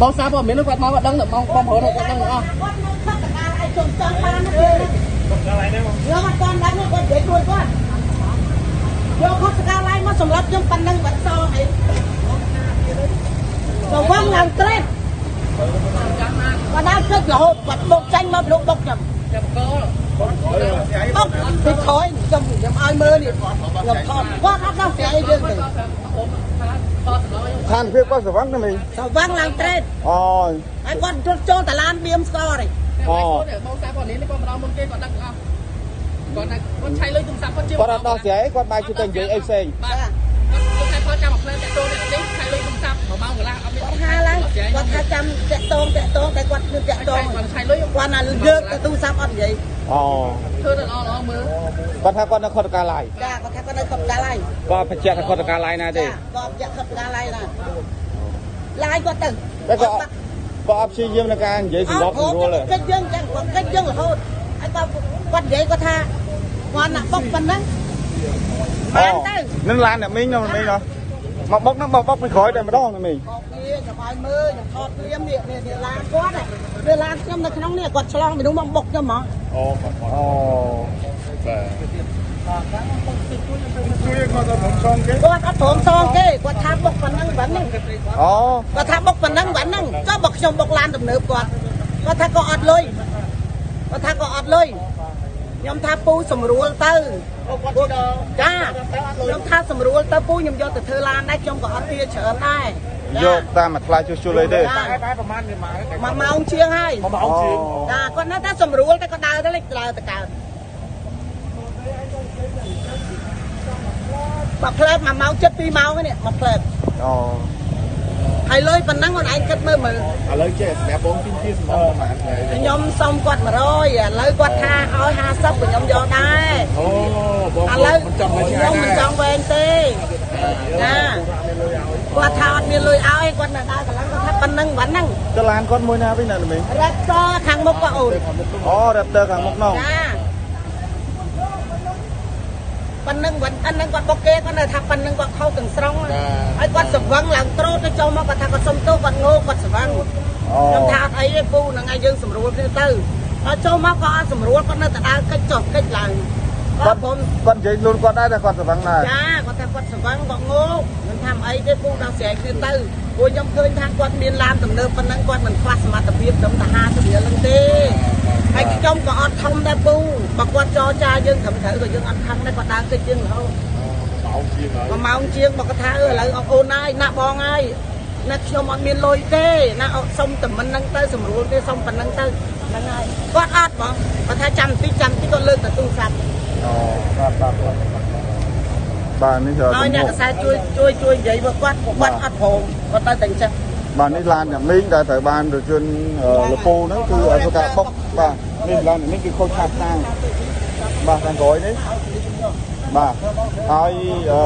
បងសារព័ត៌មាននោះគាត់មកគាត់ដឹងបងបងប្រុសគាត់ដឹងអស់ គាត់នៅខកតកាលឲ្យជុំចង់បានទេខ្ញុំអត់ទាន់ដឹងគាត់និយាយខ្លួនគាត់យកខកតកាលឲ្យមកសម្រាប់ខ្ញុំប៉ុណ្ណឹងបាត់សងអីសវឹងឡើងត្រេតគាត់ដើរគិតរហូតគាត់បុកចាញ់មកលោកបុកខ្ញុំ ចាប់កោ បុកពីក្រោយខ្ញុំខ្ញុំឲ្យមើលនេះខ្ញុំថតគាត់អត់ដោះស្រាយយើងទេ ស្ថានភាពគាត់ស្រវឹងណាមីង សវឹងឡើងត្រេត អូ ហើយគាត់ចូលតាឡានបៀមស្ករឯង អូ បងសារព័ត៌មាននេះគាត់មកដល់មុនគេគាត់ដឹងអស់គាត់គាត់ឆៃលុយទូរស័ព្ទគាត់ជា គាត់អត់ដោះស្រាយគាត់បែរជាទៅនិយាយអីផ្សេង បាទគាត់គាត់ឆៃផលចាំមួយផ្លែតាក់ទងនេះឆៃលុយទូរស័ព្ទ1ម៉ោងកន្លះអត់មាន គាត់ថាឡើងគាត់ថាចាំតាក់តងតាក់តងតែគាត់មានតាក់តង គាត់ឆៃលុយ គាត់ណាលើកទៅទូរស័ព្ទអត់និយាយ អូ ធ្វើទៅល្អល្អមើល គាត់ថាគាត់នៅខុទ្ទកាល័យ ចាគាត់ថាគាត់នៅខុទ្ទកាល័យ គាត់បញ្ជាក់ថាខុទ្ទកាល័យណាទេ គាត់បញ្ជាក់ខុទ្ទកាល័យណាឡាយគាត់ទៅ តែគាត់គាត់អត់ព្យាយាមในការនិយាយសម្របសម្រួលទេ កិច្ចយើងចឹងគាត់កិច្ចយើងរហូតហើយគាត់គាត់និយាយគាត់ថាគាត់ណាបុកប៉ុណ្ណឹងបានទៅ នឹងឡានអ្នកមីងនៅមីងមកបុកហ្នឹងបុកពីក្រោយតែម្ដងណាមីង បុកនេះខ្ញុំឲ្យមើលខ្ញុំថតភ្លាមនេះនេះឡានគាត់នេះឡានខ្ញុំនៅក្នុងនេះគាត់ឆ្លងពីនោះមកបុកខ្ញុំហ្មង អូគាត់អូបាទ ជួយគាត់អត់ព្រមសងគេ គាត់អត់ព្រមសងគេគាត់ថាបុកប៉ុណ្ណឹងប៉ុណ្ណឹង អូ គាត់ថាបុកប៉ុណ្ណឹងប៉ុណ្ណឹងចុះបើខ្ញុំបុកឡានទំនើបគាត់គាត់ថាក៏អត់លុយគាត់ថាក៏អត់លុយខ្ញុំថាពូសម្រួលទៅចាខ្ញុំថាសម្រួលទៅពូខ្ញុំយកទៅធ្វើឡានដែរខ្ញុំក៏អត់ទាច្រើនដែរ យកតាមមួយថ្លៃជួសជុលអីទេ បែបប្រហែល មួយម៉ោងជាងហើយ មួយម៉ោងជាង ចាគាត់នៅតែសម្រួលតែគាត់ដើរទៅលេចដើរទៅកើតមួយផ្លែត1ម៉ោង7 2ម៉ោងនេះមួយផ្លែត អូ ហើយលុយប៉ុណ្ណឹងគាត់ឯងគិតមើលមើល ឥឡូវចេះសម្រាប់បងទីទីសម្រាប់ប្រហែលថ្ងៃ ខ្ញុំសុំគាត់100ឥឡូវគាត់ថាឲ្យ50ខ្ញុំយកដែរ អូបង ឥឡូវ មិនចង់វិញ ខ្ញុំមិនចង់វែងទេណាគាត់ថាអត់មានលុយឲ្យគាត់នៅដើរកន្លងគាត់ថាប៉ុណ្ណឹងប៉ុណ្ណឹង ទៅឡានគាត់មួយណាវិញណាមីង Raptor ខាងមុខក៏អូន អូ Raptor ខាងមុខនោះ ចាប៉ុណ្ណឹងវិញអាហ្នឹងគាត់បុកគេគាត់នៅថាប៉ុណ្ណឹងគាត់ខុសទាំងស្រុងហើយគាត់ស្វឹងឡើងត្រូតទៅចូលមកគាត់ថាគាត់សុំទោសគាត់ងោគាត់ស្វឹងខ្ញុំថាអត់អីទេពូហ្នឹងឯងយើងសម្រួលគ្នាទៅដល់ចូលមកក៏អត់សម្រួលគាត់នៅតែដើរកិច្ចចុះកិច្ចឡើង គាត់គាត់និយាយខ្លួនគាត់ដែរតែគាត់ស្វឹងដែរ ចាគាត់ថាគាត់ស្វឹងគាត់ងោមិនថាអីទេពូដល់ស្រែកគ្នាទៅព្រោះខ្ញុំឃើញថាគាត់មានឡានទំនើបប៉ុណ្ណឹងគាត់មិនខ្វះសមត្ថភាពត្រឹមតែ50រៀលហ្នឹងទេហើយខ្ញុំក៏អត់ធំដែរពូបើគាត់ចរចាយើងត្រឹមត្រូវក៏យើងអត់ខឹងដែរគាត់ដើរកិច្ចយើងរហូត1ម៉ោងជាងបើគាត់ថាអឺឥឡូវអូនហើយណាបងហើយណាខ្ញុំអត់មានលុយទេណាសុំតែមិនហ្នឹងទៅសម្រួលទេសុំប៉ុណ្ណឹងទៅហ្នឹងហើយគាត់អត់បងគាត់ថាចាំតិចចាំតិចគាត់លើកទៅទូរស័ព្ទ អូបាទបាទបាទនេះ ឲ្យអ្នកកសែតជួយជួយជួយនិយាយមកគាត់គាត់អត់ព្រមគាត់ទៅតែអញ្ចឹង បាទនេះឡានអ្នកមីងដែលត្រូវបានរថយន្តលពូហ្នឹងគឺឲ្យធ្វើការបុកបាទនេះឡានអ្នកមីងគឺខូចខាតខាងបាទខាងក្រោយនេះបាទហើយអឺ